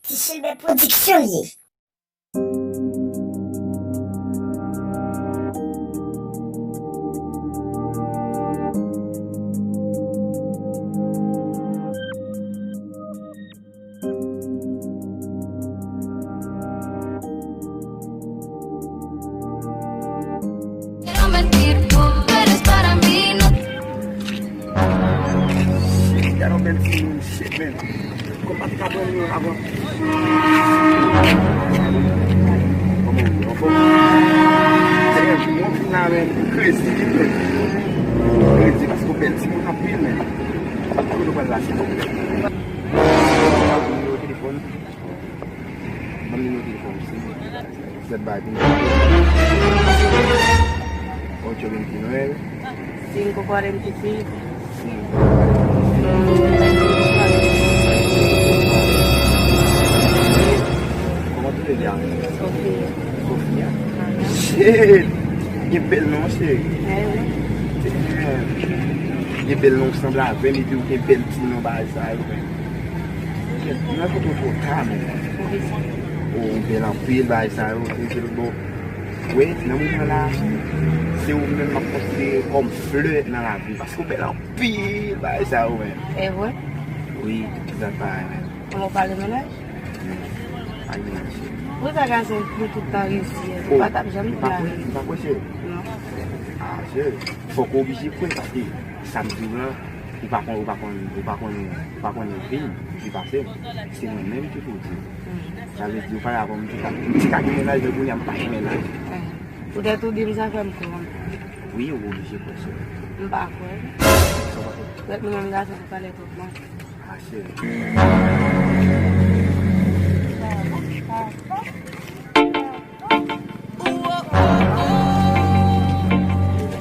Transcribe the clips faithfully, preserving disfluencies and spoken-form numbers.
Ti Chilbè Pwodiksyon l ye. Gade yon bèl timoun, shit, man. Kòm pa te ka pran li avan. Kòman w ye? Anfòm? Damn, mwen vin la, man. Crazy, man. Crazy, paske w bèl timoun anpil, man. Kote w pral la, silvouplè? Nimewo telefòn. Ban m nimewo telefòn ou, silvouplè. Sèt bay pou mwen. Ocho veintinueve. Cinco cuarenta y cinco. Cinco cuarenta y cinco. Kòman w rele a? Sofia. Sofia? Shit! Gen bèl non, cheri. Eh wi. Damn. Gen bèl non, ou sanble avè m, epi w gen bèl ti non, bagay sa yo, men. Mwen foto w ta, men. Poukisa? O, ou bèl anpil, bagay sa yo, tranquilo, bon. Wi, nan moman la, se ou menm m ap konsidere kòm flè nan lavi, paske ou bèl anpil, bagay sa yo, men. E vre? Wi, egzakteman, men. Kòman w pale mennaj? Pa gen mennaj, cheri. Poukisa gason pou tout tan resi, ou pa t ap janm di avè m? Ou pa kwè, cheri? Non. Ah, cheri, fòk ou oblije kwè, paske sa m di w lan, ou pa konn, ou pa konn, ou pa konn, ou pa konnen vi m, vi pase m. Se mwen menm ki pou di. Sa vle di, ou pa avè m, m te ka, m te ka gen mennaj, men kounye a m pa gen mennaj. Poutèt ou di m sa fè m kwè. Wi, ou oblije kwè, cheri. M pa kwè. Sa w pa kwè? Poutèt nou menm gason nou pale twòp, non. Ah, cheri.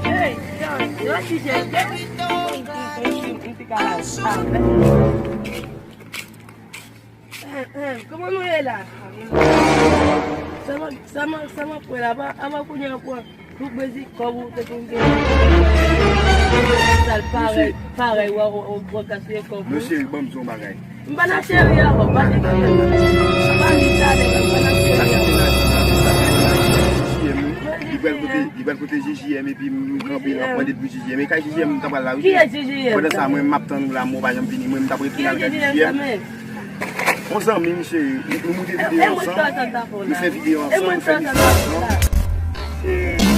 Hey, yo, yo, T J, m te ka la. Kòman nou ye la? Sa m, sa m, sa m ap wè la, apa, apa kounye a pran tout bezi kòb ou te konn gen. Sal parèy, parèy, wè, wè, wè, gaspiye kòb ou. Men cheri, ban m di w yon bagay. M pa nan cheri avè w, pa te gen. M pa ni sa, nèg, m pa nan cheri avè w. J J M, wi. Li pral kote, li pral kote J J M epi m kanpe la, pran det pou J J M. E kay J J M m ta pral la, wi. Kiyès J J M? Pandan sa, mwen, m ap tann ou la, men w pa janm vini. Mwen, m t ap retounen al kay J J M. Yon zanmi m, cheri, nou, nou moute videyo ansanm, nou fè videyo ansanm, nou fè mizik ansanm.